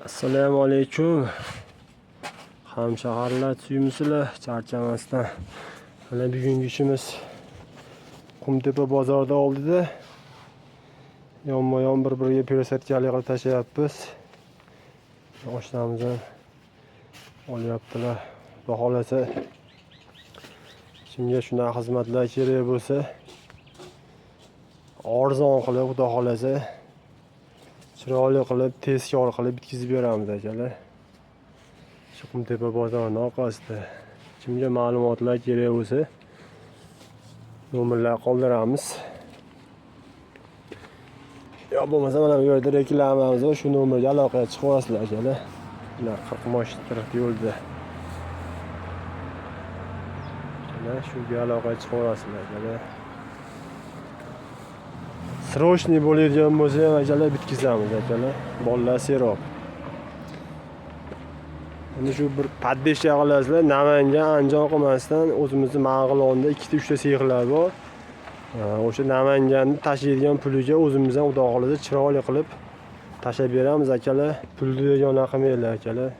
Assalomu alaykum. Hamshaharlar, suymisizlar, charchamasdan. Mana bugungi ishimiz Qumtepa bozorida oldida yonma-yon bir-biriga пересадка li qilib tashlayapmiz. Oshnamiz ham olyaptilar. Xudo xohlasa, kimga shunaqa xizmatlar kerak bo'lsa, arzon qilib, Xudo xohlasa, chiroyli qilib, tezkor qilib bitkazib beramiz, akalar. Shu Qumtepa bozorini orqasida. Kimga ma'lumotlar kerak bo'lsa, nomerlar qoldiramiz. Yo bo'lmasa, mana bu yerda reklamamiz bor, shu nomerga aloqaga chiqib olasizlar, akalar. Bular 40 mashina turibdi yo'lda. Mana shunga aloqaga chiqib olasizlar, akalar. Срочный bo'ladigan bo'lsa ham, akalar, bitkazamiz, akalar. Bolalar serob. Endi shu bir поддержка qilasizlar, Namangan, Andijon qilmasdan o'zimizni Marg'ilonda ikkita, uchta sexlar bor. O'sha Namanganni tashlaydigan puliga o'zimiz ham, Xudo xohlasa, chiroyli qilib tashlab beramiz, akalar. Pulni begona qilmanglar, akalar.